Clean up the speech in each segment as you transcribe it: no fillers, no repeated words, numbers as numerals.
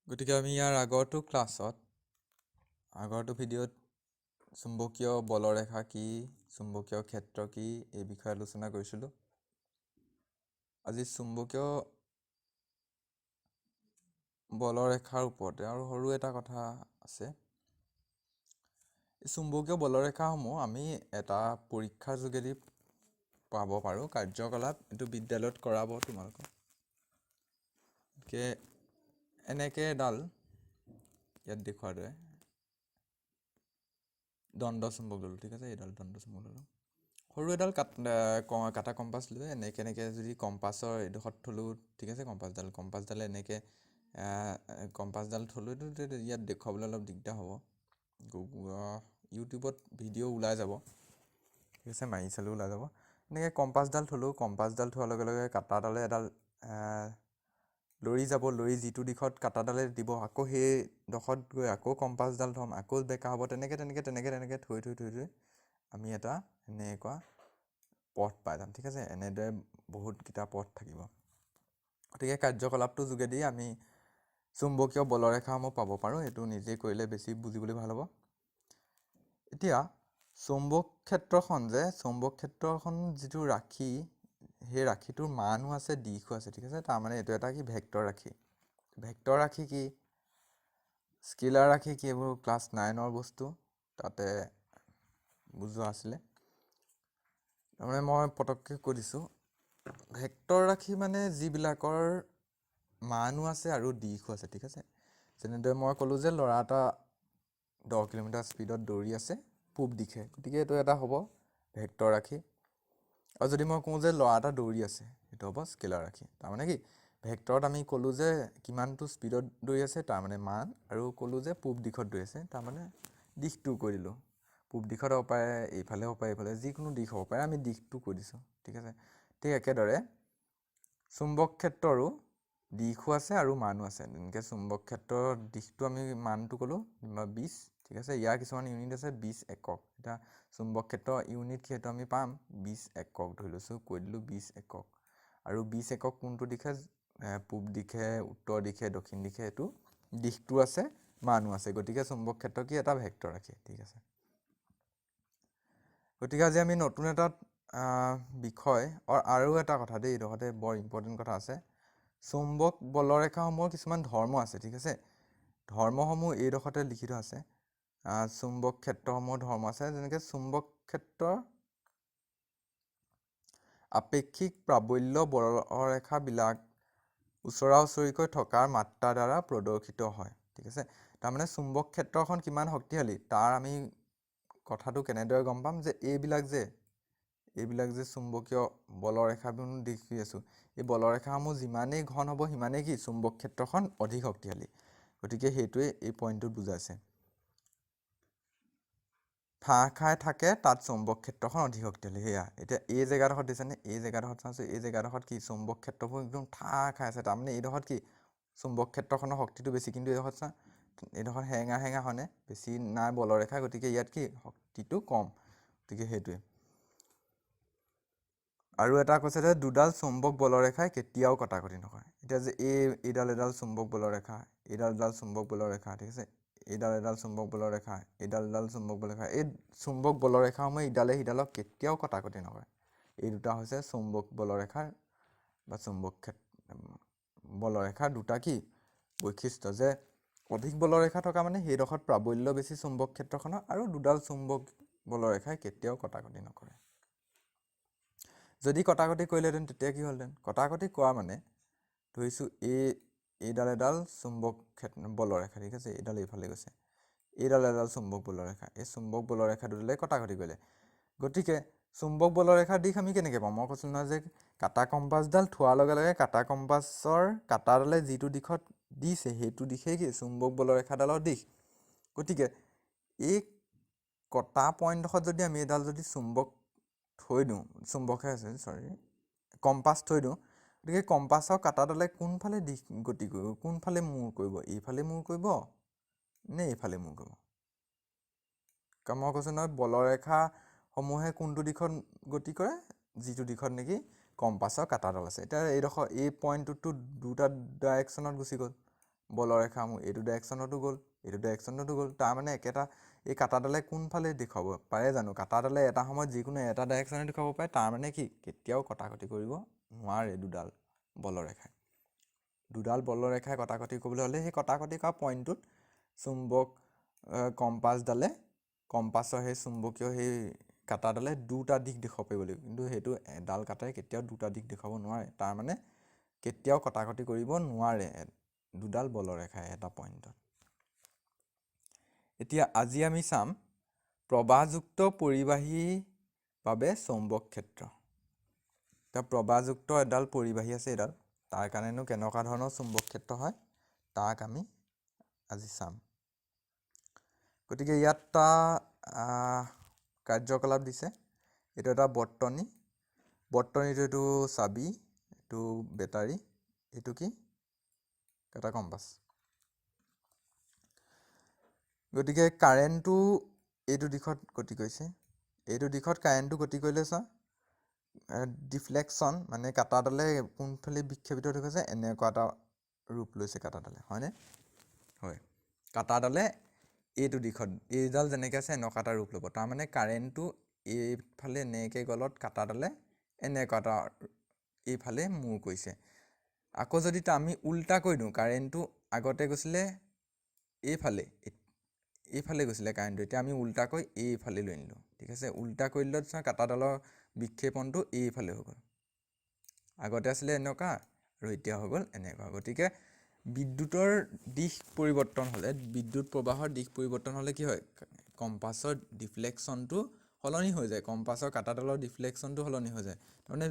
গতিকে আমি ইয়াৰ আগৰটো ক্লাছত, আগৰটো ভিডিঅ'ত চুম্বকীয় বলৰেখা কি, চুম্বকীয় ক্ষেত্ৰ কি, এই বিষয়ে আলোচনা কৰিছিলোঁ। আজি চুম্বকীয় বলৰেখাৰ ওপৰতে আৰু সৰু এটা কথা আছে। এই চুম্বকীয় বলৰেখাসমূহ আমি এটা পৰীক্ষাৰ যোগেদি পাব পাৰোঁ। কাৰ্যকলাপ এইটো বিদ্যালয়ত কৰাব তোমালোকক। গতিকে এনেকৈ এডাল ইয়াত দেখুওৱাৰ দৰে দণ্ড চুম্বক ল'লোঁ, ঠিক আছে? এইডাল দণ্ড চুম্বক ল'লোঁ। সৰু এডাল কাটা কম্পাছ লৈ এনেকৈ এনেকৈ যদি কম্পাছৰ এইডোখৰত থ'লোঁ, ঠিক আছে? কম্পাছডালে এনেকৈ কম্পাছডাল থ'লোঁ। এইটো ইয়াত দেখুৱাবলৈ অলপ দিগদাৰ হ'ব। ইউটিউবত ভিডিঅ' ওলাই যাব, ঠিক আছে? মাৰি চালেও ওলাই যাব। এনেকৈ কম্পাছডাল থ'লোঁ। কম্পাছডাল থোৱাৰ লগে লগে কাটাডালে এডাল লৰি যাব। লৰি যিটো দিশত কাটাডালে দিব, আকৌ সেই ডোখৰত গৈ আকৌ কম্পাছডাল থ'ম, আকৌ বেঁকা হ'ব। তেনেকৈ তেনেকৈ তেনেকৈ তেনেকৈ থৈ থৈ থৈ থৈ আমি এটা এনেকুৱা পথ পাই যাম, ঠিক আছে? এনেদৰে বহুতকেইটা পথ থাকিব। গতিকে কাৰ্যকলাপটোৰ যোগেদি আমি চুম্বকীয় বলৰেখাসমূহ পাব পাৰোঁ। এইটো নিজে কৰিলে বেছি বুজিবলৈ ভাল হ'ব। এতিয়া চুম্বক ক্ষেত্ৰখন যে, চুম্বক ক্ষেত্ৰখন যিটো ৰাশি, সেই ৰাশিটোৰ মানো আছে, দিশো আছে, ঠিক আছে? তাৰমানে এইটো এটা কি? ভেক্টৰ ৰাশি। ভেক্টৰ ৰাশি কি, স্কেলাৰ ৰাশি কি, এইবোৰ ক্লাছ 9ৰ বস্তু, তাতে বুজোৱা আছিলে। তাৰমানে মই পটককৈ কৈ দিছোঁ, ভেক্টৰ ৰাশি মানে যিবিলাকৰ মানো আছে আৰু দিশো আছে, ঠিক আছে? যেনেদৰে মই ক'লোঁ যে ল'ৰা এটা 10 কিলোমিটাৰ স্পীডত দৌৰি আছে পূব দিশে, গতিকে এইটো এটা হ'ব ভেক্টৰ ৰাশি। আৰু যদি মই কওঁ যে ল'ৰা এটা দৌৰি আছে, সেইটো হ'ব স্কেলাৰ ৰাশি। তাৰমানে কি, ভেক্টৰত আমি ক'লোঁ যে কিমানটো স্পীডত দৌৰি আছে, তাৰমানে মান, আৰু ক'লোঁ যে পূব দিশত দৌৰি আছে, তাৰমানে দিশটো কৈ দিলোঁ। পূব দিশত হ'ব পাৰে, এইফালে হ'ব পাৰে, এইফালে যিকোনো দিশ হ'ব পাৰে, আমি দিশটো কৈ দিছোঁ, ঠিক আছে? ঠিক একেদৰে চুম্বক ক্ষেত্ৰৰো দিশো আছে আৰু মানো আছে। তেনেকৈ চুম্বক ক্ষেত্ৰৰ দিশটো আমি মানটো ক'লোঁ 20, ঠিক আছে? ইয়াৰ কিছুমান ইউনিট আছে, 20 একক। এতিয়া চুম্বক ক্ষেত্ৰৰ ইউনিট সেইটো আমি পাম 20 একক, ধৰি লৈছোঁ, কৈ দিলোঁ 20 একক। আৰু 20 একক কোনটো দিশে? পূব দিশে, উত্তৰ দিশে, দক্ষিণ দিশে, এইটো দিশটো আছে, মানো আছে। গতিকে চুম্বক ক্ষেত্ৰ কি এটা ভেক্টৰ ৰাশি, ঠিক আছে? গতিকে আজি আমি নতুন এটা বিষয়, আৰু এটা কথা দেই, এইডোখৰতে বৰ ইম্পৰ্টেণ্ট কথা আছে। চুম্বক বলৰেখাসমূহৰ কিছুমান ধৰ্ম আছে, ঠিক আছে? ধৰ্মসমূহ এইডোখৰতে লিখি থোৱা আছে। চুম্বক ক্ষেত্ৰসমূহৰ ধৰ্ম আছে, যেনেকৈ চুম্বক ক্ষেত্ৰৰ আপেক্ষিক প্ৰাবল্য বলৰেখাবিলাক ওচৰা ওচৰিকৈ থকাৰ মাত্ৰাৰ দ্বাৰা প্ৰদৰ্শিত হয়, ঠিক আছে? তাৰমানে চুম্বক ক্ষেত্ৰখন কিমান শক্তিশালী, তাৰ আমি কথাটো কেনেদৰে গম পাম যে এইবিলাক যে চুম্বকীয় বলৰেখাবোৰ দেখি আছোঁ, এই বলৰেখাসমূহ যিমানেই ঘন হ'ব, সিমানেই কি চুম্বক ক্ষেত্ৰখন অধিক শক্তিশালী। গতিকে সেইটোৱে এই পইণ্টটোত বুজাইছে। ঠাহ খাই থাকে তাত চুম্বক ক্ষেত্ৰখন অধিক শক্তিশালী। সেয়া এতিয়া এই জেগাডোখৰত দিছেনে? এই জেগাডোখৰত চাওঁচোন, এই জেগাডোখৰত কি চুম্বক ক্ষেত্ৰবোৰ একদম ঠাহ খাই আছে। তাৰমানে এইডোখৰত কি চুম্বক ক্ষেত্ৰখনৰ শক্তিটো বেছি। কিন্তু এইডোখৰত চা, এইডোখৰত সেৰেঙা সেৰেঙা হয়নে? বেছি নাই বলৰেখা, গতিকে ইয়াত কি শক্তিটো কম। গতিকে সেইটোৱে। আৰু এটা কৈছে যে দুডাল চুম্বক বলৰেখাই কেতিয়াও কটাকটি নকৰে। এতিয়া যে এই এইডাল এডাল চুম্বক বলৰেখা, এইডাল এডাল চুম্বক বলৰেখা, ঠিক আছে? এইডাল এডাল চুম্বক বলৰেখা, এইডাল এডাল চুম্বক বলৰেখা, এই চুম্বক বলৰেখাসমূহে ইডালে সিডালক কেতিয়াও কটাকটি নকৰে। এই দুটা হৈছে চুম্বক বলৰেখাৰ বা চুম্বক ক্ষেত্ৰ বলৰেখাৰ দুটা কি বৈশিষ্ট্য, যে অধিক বলৰেখা থকা মানে সেইডোখৰত প্ৰাবল্য বেছি চুম্বক ক্ষেত্ৰখনৰ, আৰু দুডাল চুম্বক বলৰেখাই কেতিয়াও কটাকটি নকৰে। যদি কটাকটি কৰিলেহেঁতেন, তেতিয়া কি হ'লহেঁতেন? কটাকটি কৰা মানে ধৰিছোঁ এই এইডাল এডাল চুম্বক ক্ষেত্ৰ বলৰেখা, ঠিক আছে? এইডাল এইফালে গৈছে, এইডাল এডাল চুম্বক বলৰেখা, এই চুম্বক বলৰেখা দুডালে কটাকটি কৰিলে। গতিকে চুম্বক বলৰেখাৰ দিশ আমি কেনেকৈ পাম? মই কৈছিলোঁ নহয় যে কাটা কম্পাছডাল থোৱাৰ লগে লগে কাটা কম্পাছৰ কাটাডালে যিটো দিশত দিছে, সেইটো দিশেই কি চুম্বক বলৰেখাডালৰ দিশ। গতিকে এই কটা পইণ্টডোখৰত যদি আমি এডাল যদি চুম্বক থৈ দিওঁ, চুম্বকহে আছে, চৰি, কম্পাছ থৈ দিওঁ, গতিকে কম্পাছৰ কাটাডালে কোনফালে দিশ গতি কৰিব, কোনফালে মূৰ কৰিব? এইফালে মূৰ কৰিব নে এইফালে মূৰ কৰিব? কাৰণ মই কৈছোঁ নহয়, বলৰেখাসমূহে কোনটো দিশত গতি কৰে? যিটো দিশত নেকি কম্পাছৰ কাটাডাল আছে। এতিয়া এইডোখৰ এই পইণ্টটোততো দুটা ডাইৰেকশ্যনত গুচি গ'ল। বলৰেখাসমূহ এইটো ডাইৰেকশ্যনতো গ'ল, এইটো ডাইৰেকশ্যনতো গ'ল। তাৰমানে একেটা এই কাঁটাডালে কোনফালে দেখুৱাব পাৰে জানো? কাঁটাডালে এটা সময়ত যিকোনো এটা ডাইৰেকশ্যনে দেখুৱাব পাৰে। তাৰমানে কি কেতিয়াও কটাকটি কৰিব নোৱাৰে দুডাল বলৰেখাই। দুডাল বলৰেখাই কটাকটি কৰিবলৈ হ'লে সেই কটাকটি কৰা পইণ্টটোত চুম্বক কম্পাছডালে, কম্পাছৰ সেই চুম্বকীয় সেই কাঁটাডালে দুটা দিশ দেখুৱাব পাৰিব লাগিব। কিন্তু সেইটো এডাল কাঁটাই কেতিয়াও দুটা দিশ দেখুৱাব নোৱাৰে। তাৰমানে কেতিয়াও কটাকটি কৰিব নোৱাৰে দুডাল বলৰেখাই এটা পইণ্টত। এতিয়া আজি আমি চাম প্ৰবাহযুক্ত পৰিবাহীৰ বাবে চৌম্বক ক্ষেত্ৰ। এতিয়া প্ৰবাহযুক্ত এডাল পৰিবাহী আছে এইডাল, তাৰ কাৰণেনো কেনেকুৱা ধৰণৰ চুম্বক ক্ষেত্ৰ হয় তাক আমি আজি চাম। গতিকে ইয়াত এটা কাৰ্যকলাপ দিছে। এইটো এটা বৰ্তনী, বৰ্তনীটো এইটো চাবি, এইটো বেটাৰী, এইটো কি এটা কম্পাছ। গতিকে কাৰেণ্টটো এইটো দিশত গতি কৰিছে, এইটো দিশত কাৰেণ্টটো গতি কৰিলে চোৱা ডিফ্লেকশ্যন মানে কাঁটাডালে কোনফালে বিক্ষেপিত দেখুৱাইছে, এনেকুৱা এটা ৰূপ লৈছে কাঁটাডালে, হয়নে? হয়, কাঁটাডালে এইটো দিশত এইডাল যেনেকৈ আছে এনেকুৱা এটা ৰূপ ল'ব। তাৰমানে কাৰেণ্টটো এইফালে এনেকৈ গ'লত কাঁটাডালে এনেকুৱা এটা এইফালে মূৰ কৰিছে। আকৌ যদি আমি উল্টা কৰি দিওঁ, কাৰেণ্টটো আগতে গৈছিলে এইফালে, এইফালে গৈছিলে কাৰেণ্টটো, এতিয়া আমি উল্টাকৈ এইফালে লৈ আনিলোঁ, ঠিক আছে? উল্টা কৰি দিলত চোৱা কাঁটাডালৰ বিক্ষেপণটো এইফালে হৈ গ'ল। আগতে আছিলে এনেকুৱা আৰু এতিয়া হৈ গ'ল এনেকুৱা। গতিকে বিদ্যুতৰ দিশ পৰিৱৰ্তন হ'লে, বিদ্যুৎ প্ৰবাহৰ দিশ পৰিৱৰ্তন হ'লে কি হয়, কম্পাছৰ ডিফ্লেকশ্যনটো সলনি হৈ যায়, কম্পাছৰ কাঁটাডালৰ ডিফ্লেকশ্যনটো সলনি হৈ যায়। তাৰমানে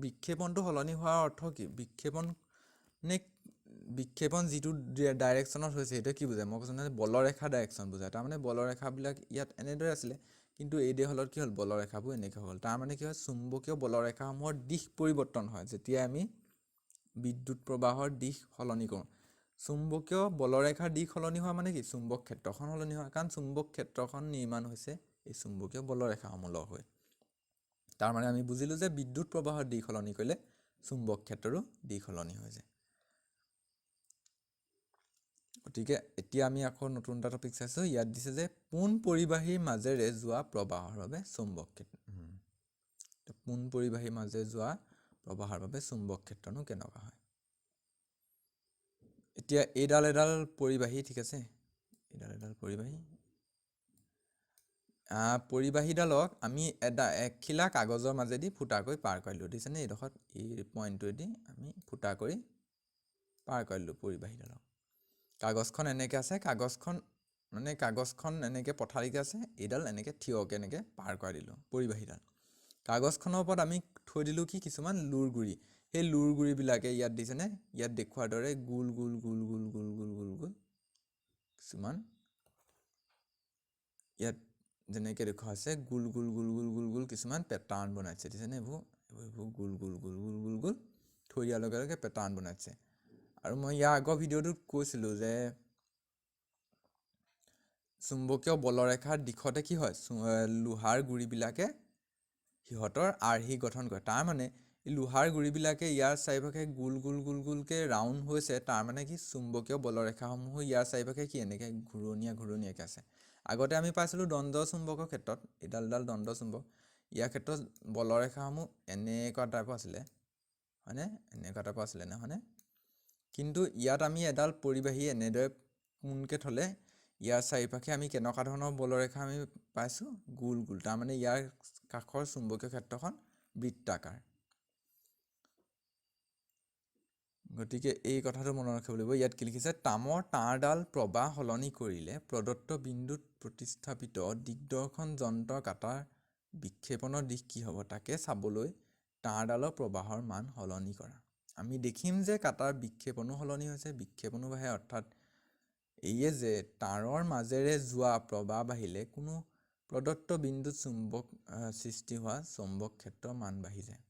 বিক্ষেপণটো সলনি হোৱাৰ অৰ্থ কি, বিক্ষেপণ নে বিক্ষেপণ যিটো ডাইৰেকশ্যনত হৈছে সেইটোৱে কি বুজায়? মই কৈছোঁ নহয় বলৰেখা ডাইৰেকশ্যন বুজায়। তাৰমানে বলৰেখাবিলাক ইয়াত এনেদৰে আছিলে, কিন্তু এই দেহলত কি হ'ল, বলৰেখাবোৰ এনেকৈ হ'ল। তাৰমানে কি হয়, চুম্বকীয় বলৰেখাসমূহৰ দিশ পৰিৱৰ্তন হয় যেতিয়া আমি বিদ্যুৎ প্ৰবাহৰ দিশ সলনি কৰোঁ। চুম্বকীয় বলৰেখাৰ দিশ সলনি হোৱা মানে কি, চুম্বক ক্ষেত্ৰখন সলনি হোৱা, কাৰণ চুম্বক ক্ষেত্ৰখন নিৰ্মাণ হৈছে এই চুম্বকীয় বলৰেখাসমূহ লগ হৈ। তাৰমানে আমি বুজিলোঁ যে বিদ্যুৎ প্ৰবাহৰ দিশ সলনি কৰিলে চুম্বক ক্ষেত্ৰৰো দিশ সলনি হৈ যায়। গতিকে এতিয়া আমি আকৌ নতুন এটা টপিক চাইছোঁ। ইয়াত দিছে যে পোন পৰিবাহীৰ মাজেৰে যোৱা প্ৰবাহৰ বাবে চুম্বক ক্ষেত্ৰ। পোন পৰিবাহীৰ মাজেৰে যোৱা প্ৰবাহৰ বাবে চুম্বক ক্ষেত্ৰনো কেনেকুৱা হয়? এতিয়া এইডাল এডাল পৰিবাহী, ঠিক আছে, এইডাল এডাল পৰিবাহী। পৰিবাহীডালক আমি এটা এখিলা কাগজৰ মাজেদি ফুটা কৰি পাৰ কৰিলোঁ, দেখিছেনে? এইডোখৰত এই পইণ্টটোৱেদি আমি ফুটা কৰি পাৰ কৰিলোঁ পৰিবাহীডালক। কাগজখন এনেকৈ আছে, কাগজখন মানে কাগজখন এনেকৈ পথালিকৈ আছে, এইডাল এনেকৈ থিয়কৈ এনেকৈ পাৰ কৰাই দিলোঁ পৰিবাহীডাল। কাগজখনৰ ওপৰত আমি থৈ দিলোঁ কি, কিছুমান লোৰ গুড়ি। সেই লোৰ গুড়িবিলাকে ইয়াত দিছেনে, ইয়াত দেখুওৱাৰ দৰে গোল গোল গোল গোল গোল গোল গোল গোল কিছুমান ইয়াত যেনেকৈ দেখুওৱা হৈছে গোল গোল গোল গোল গোল গোল কিছুমান পেটাৰ্ণ বনাইছে, দেখিছেনে? এইবোৰ এইবোৰ গোল গোল গোল গোল গোল গোল থৈ দিয়াৰ লগে লগে পেটাৰ্ণ বনাইছে। আৰু মই ইয়াৰ আগৰ ভিডিঅ'টোত কৈছিলোঁ যে চুম্বকীয় বলৰেখাৰ দিশতে কি হয়, লোহাৰ গুড়িবিলাকে সিহঁতৰ আৰ্হি গঠন কৰে। তাৰমানে এই লোহাৰ গুড়িবিলাকে ইয়াৰ চাৰিওপাশে গোল গোল গোল গোলকৈ ৰাউণ্ড হৈছে, তাৰমানে কি চুম্বকীয় বলৰেখাসমূহো ইয়াৰ চাৰিওপাশে কি এনেকৈ ঘূৰণীয়া ঘূৰণীয়াকৈ আছে। আগতে আমি পাইছিলোঁ দণ্ড চুম্বকৰ ক্ষেত্ৰত, এইডাল এডাল দণ্ড চুম্বক, ইয়াৰ ক্ষেত্ৰত বলৰেখাসমূহ এনেকুৱা টাইপৰ আছিলে, হয়নে? এনেকুৱা টাইপৰ আছিলে নহয়নে? কিন্তু ইয়াত আমি এডাল পৰিবাহী এনেদৰে পোনকৈ থ'লে ইয়াৰ চাৰিওপাশে আমি কেনেকুৱা ধৰণৰ বলৰেখা আমি পাইছোঁ, গোল গোল। তাৰমানে ইয়াৰ কাষৰ চুম্বকীয় ক্ষেত্ৰখন বৃত্তাকাৰ। গতিকে এই কথাটো মনত ৰাখিব লাগিব। ইয়াত কি লিখিছে, তামৰ তাঁৰডাল প্ৰবাহ সলনি কৰিলে প্ৰদত্ত বিন্দুত প্ৰতিস্থাপিত দিগদৰ্শন যন্ত্ৰৰ কাঁটাৰ বিক্ষেপণৰ দিশ কি হ'ব তাকে চাবলৈ তাঁৰডালৰ প্ৰবাহৰ মান সলনি কৰা। আমি দেখিম যে কাঁটাৰ বিক্ষেপণো সলনি হৈছে, বিক্ষেপণো বাঢ়ে, অৰ্থাৎ এইয়ে যে তাঁৰৰ মাজেৰে যোৱা প্ৰবাহ বাঢ়িলে কোনো প্ৰদত্ত বিন্দুত চুম্বক সৃষ্টি হোৱা চুম্বক ক্ষেত্ৰৰ মান বাঢ়ি যায়।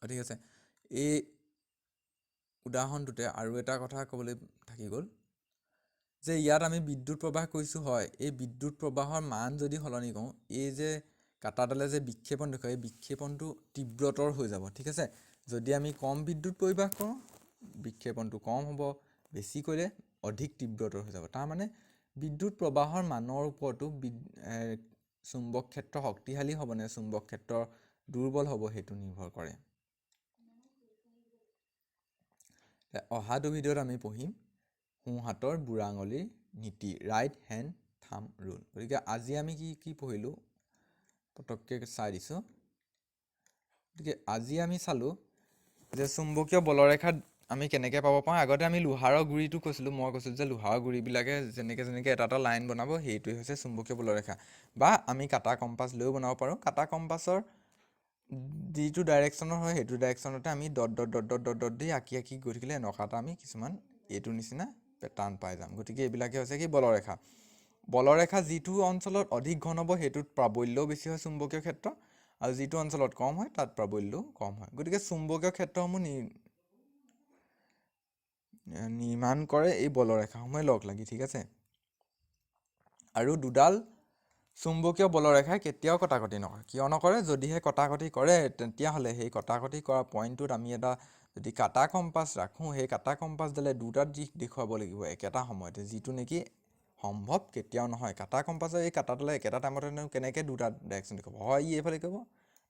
ঠিক আছে, এই উদাহৰণটোতে আৰু এটা কথা ক'বলৈ থাকি গ'ল যে ইয়াত আমি বিদ্যুৎ প্ৰবাহ কৰিছোঁ, হয়, এই বিদ্যুৎ প্ৰবাহৰ মান যদি সলনি কৰোঁ, এই যে কাঁটাডালে যে বিক্ষেপণ দেখুৱায়, এই বিক্ষেপণটো তীব্ৰতৰ হৈ যাব, ঠিক আছে? যদি আমি কম বিদ্যুৎ পৰিবাহ কৰোঁ বিক্ষেপণটো কম হ'ব, বেছি কৰিলে অধিক তীব্ৰতৰ হৈ যাব। তাৰমানে বিদ্যুৎ প্ৰবাহৰ মানৰ ওপৰতো চুম্বক ক্ষেত্ৰ শক্তিশালী হ'ব নে চুম্বক ক্ষেত্ৰ দুৰ্বল হ'ব সেইটো নিৰ্ভৰ কৰে। অহাটো ভিডিঅ'ত আমি পঢ়িম সোঁহাতৰ বুঢ়া আঙুলিৰ নীতি, ৰাইট হেণ্ড থাম ৰুল। গতিকে আজি আমি কি কি পঢ়িলোঁ পটককৈ চাই দিছোঁ। গতিকে আজি আমি চালোঁ যে চুম্বকীয় বলৰেখা আমি কেনেকৈ পাব পাৰোঁ। আগতে আমি লোহাৰৰ গুড়িটো কৈছিলোঁ, মই কৈছিলোঁ যে লোহাৰৰ গুড়িবিলাকে যেনেকৈ যেনেকৈ এটা এটা লাইন বনাব সেইটোৱে হৈছে চুম্বকীয় বলৰেখা। বা আমি কাটা কম্পাছ লৈও বনাব পাৰোঁ। কাটা কম্পাছৰ যিটো ডাইৰেকশ্যনৰ হয় সেইটো ডাইৰেকশ্যনতে আমি dot dot dot dot dot dot দি আঁকি আঁকি গৈ থাকিলে এনেকুৱা এটা আমি কিছুমান এইটোৰ নিচিনা পেটাৰ্ণ পাই যাম। গতিকে এইবিলাকে হৈছে কি বলৰেখা। বলৰেখা যিটো অঞ্চলত অধিক ঘন হ'ব সেইটোত প্ৰাবল্যও বেছি হয় চুম্বকীয় ক্ষেত্ৰ, আৰু যিটো অঞ্চলত কম হয় তাত প্ৰাবল্যও কম হয়। গতিকে চুম্বকীয় ক্ষেত্ৰসমূহ নিৰ্মাণ কৰে এই বলৰেখাসমূহে লগ লাগি, ঠিক আছে। আৰু দুডাল চুম্বকীয় বলৰেখাই কেতিয়াও কটাকটি নকৰে। কিয় নকৰে? যদিহে কটাকটি কৰে তেতিয়াহ'লে সেই কটাকটি কৰা পইণ্টটোত আমি এটা যদি কাটা কম্পাছ ৰাখোঁ, সেই কাটা কম্পাছডালে দুটা দিশ দেখুৱাব লাগিব একেটা সময়তে, যিটো নেকি সম্ভৱ কেতিয়াও নহয়। কাটা কম্পাছৰ এই কাটাডালে একেটা টাইমতে কেনেকৈ দুটা ডাইৰেকশ্যন দেখুৱাব? হয় ই এইফালে কৰিব,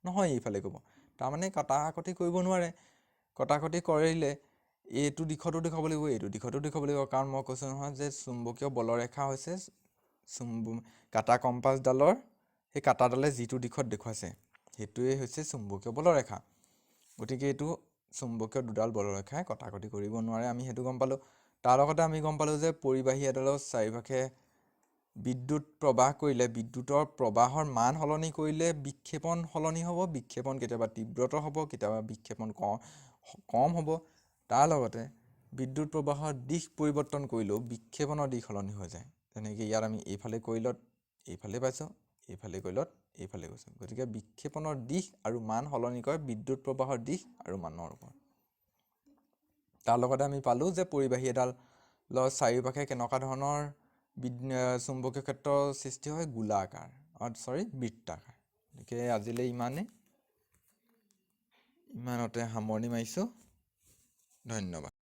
নহয় এইফালে কৰিব। তাৰমানে কটাকটি কৰিব নোৱাৰে। কটাকটি কৰিলে এইটো দিশতো দেখুৱাব লাগিব, এইটো দিশতো দেখুৱাব লাগিব। কাৰণ মই কৈছোঁ নহয় যে চুম্বকীয় বলৰেখা হৈছে কাটা কম্পাছডালৰ সেই কাটাডালে যিটো দিশত দেখুৱাইছে সেইটোৱে হৈছে চুম্বকীয় বলৰেখা। গতিকে এইটো চুম্বকীয় দুডাল বলৰেখাই কটাকটি কৰিব নোৱাৰে, আমি সেইটো গম পালোঁ। তাৰ লগতে আমি গম পালোঁ যে পৰিবাহী এডালৰ চাৰিওকাষে বিদ্যুৎ প্ৰবাহ কৰিলে, বিদ্যুতৰ প্ৰবাহৰ মান সলনি কৰিলে বিক্ষেপণ সলনি হ'ব। বিক্ষেপণ কেতিয়াবা তীব্ৰতৰ হ'ব, কেতিয়াবা বিক্ষেপণ কম হ'ব। তাৰ লগতে বিদ্যুৎ প্ৰবাহৰ দিশ পৰিৱৰ্তন কৰিলেও বিক্ষেপণৰ দিশ সলনি হৈ যায়। যেনেকৈ ইয়াত আমি এইফালে কৰিলত এইফালে পাইছোঁ, এইফালে কৰিলত এইফালে গৈছোঁ। গতিকে বিক্ষেপণৰ দিশ আৰু মান সলনি কৰে বিদ্যুৎ প্ৰবাহৰ দিশ আৰু মানৰ ওপৰত। তাৰ লগতে আমি পালোঁ যে পৰিবাহী এডালৰ চাৰিওপাশে কেনেকুৱা ধৰণৰ চুম্বকীয় ক্ষেত্ৰ সৃষ্টি হয়, গোলাকাৰ, চৰি বৃত্তাকাৰ। গতিকে আজিলৈ ইমানতে সামৰণি মাৰিছোঁ। ধন্যবাদ।